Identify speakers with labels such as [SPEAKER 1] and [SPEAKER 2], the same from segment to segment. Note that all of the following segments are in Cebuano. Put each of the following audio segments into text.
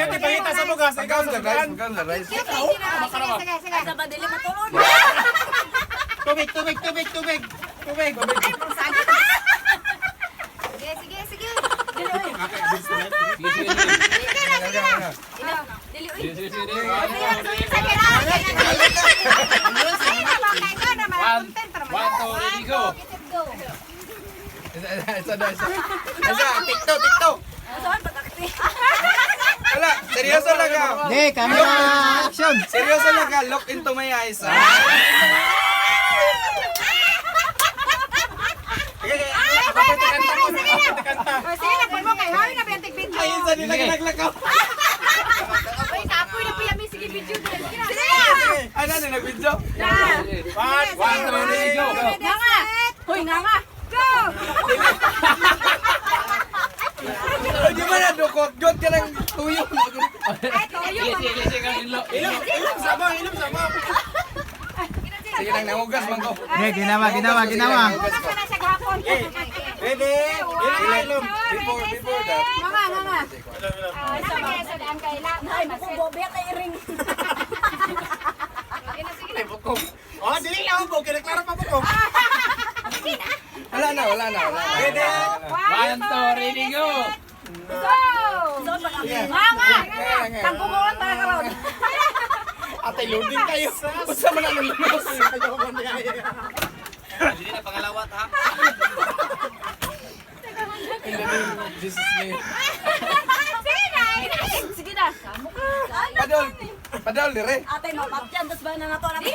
[SPEAKER 1] Cute, ipakita sa bugas. Ikaw
[SPEAKER 2] Pagkaon
[SPEAKER 1] sa
[SPEAKER 2] sa rice, pagkaon sa rice.
[SPEAKER 3] Cute, cute na. Sige, sige, sige.
[SPEAKER 4] Sa badili matulog.
[SPEAKER 1] Tubig, tubig, tubig, tubig. Tubig.
[SPEAKER 3] Sige, sige, sige.
[SPEAKER 5] Sige, sige, sige.
[SPEAKER 3] Sige na, sige na.
[SPEAKER 4] Dili oy.
[SPEAKER 5] Sige, sige, sige.
[SPEAKER 3] Sige na, sige na. Sige na, bakay ko na,
[SPEAKER 5] One,
[SPEAKER 3] content ra man.
[SPEAKER 5] one, two, ready, go.
[SPEAKER 3] Go.
[SPEAKER 2] Isa, isa, isa, isa, isa. Isa, tikto, tikto.
[SPEAKER 4] Saan pag-akti?
[SPEAKER 2] Wala, seryoso lang ka.
[SPEAKER 6] Ne, camera action.
[SPEAKER 2] Seryoso lang ka, look into my eyes. Ah.
[SPEAKER 3] Ay, bay, bay, bay, bay, sige na. Oh, sige na, pun mo kay hawi na ba yung tig-video?
[SPEAKER 2] Ay, isa nila naglakaw.
[SPEAKER 4] Oy, kapoy na puyami sige video dili. Sige na.
[SPEAKER 3] Sige na.
[SPEAKER 2] Ano, na nag-video?
[SPEAKER 1] One,
[SPEAKER 5] One, two, ready, go.
[SPEAKER 4] Nga nga. Hoy, nga nga.
[SPEAKER 3] Go!
[SPEAKER 2] Ay, di ba na, dukot? Got ka ng tuyo.
[SPEAKER 3] Ay, tuyo.
[SPEAKER 5] Sige, sige, sige, ilo.
[SPEAKER 1] Ilom, ilom sa mo, ilom sa mo.
[SPEAKER 2] Sige lang, nangugas man ko.
[SPEAKER 6] Ne, ginawa, ginawa, ginawa.
[SPEAKER 3] Bukas pa na siya gahapon.
[SPEAKER 1] Ready? Ilom, ilom.
[SPEAKER 2] Before, before that.
[SPEAKER 3] Nga nga, nga nga. Ah, sa mga sa daan kay la.
[SPEAKER 4] Ay, bukong bobe at ay ring.
[SPEAKER 1] Oh, dili na ako. Kinaklaro pa po ko.
[SPEAKER 2] Wala na, wala na, wala na.
[SPEAKER 1] Ready?
[SPEAKER 5] One, two, ready, go.
[SPEAKER 3] Go!
[SPEAKER 4] Saan pag-akti? Nga nga. Tangkukuan para karon.
[SPEAKER 1] Atay, loading kayo.
[SPEAKER 2] Usa man ang limos.
[SPEAKER 5] Hindi na pangalawat ha.
[SPEAKER 2] In the name of Jesus name.
[SPEAKER 3] Sige na.
[SPEAKER 4] Sige na.
[SPEAKER 2] Padol. Padol dire.
[SPEAKER 4] Atay mapatyan tas ba na nato natin.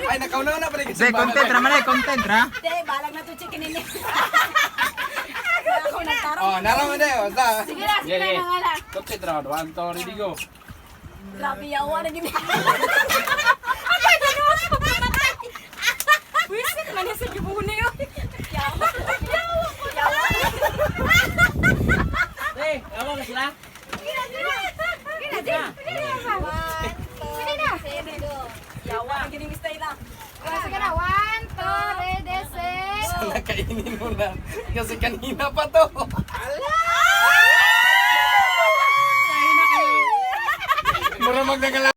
[SPEAKER 2] Ay, nakauna na pala
[SPEAKER 6] De, content ra man eh, content ra.
[SPEAKER 4] De, balag na to chicken ini. Ako nagtarong.
[SPEAKER 2] Oh, narang na eh. Basta.
[SPEAKER 3] Sige na, sige na, nga na.
[SPEAKER 5] Content round. One, two, ready, go.
[SPEAKER 4] Grabe yawa na gini.
[SPEAKER 3] Ay, ganoon pa pamatay.
[SPEAKER 4] Wisit man sa gibuni oy. Yawa. Yawa ko yawa.
[SPEAKER 5] Eh, yawa na sila.
[SPEAKER 3] Sige na, sige na. Sige na, sige na. Sige na.
[SPEAKER 4] Yawa na gini mistay lang.
[SPEAKER 3] Oh, sige na. One, two, ready, set.
[SPEAKER 2] Sana kainin mo na. Kasi kanina pa to. Mura magdagala.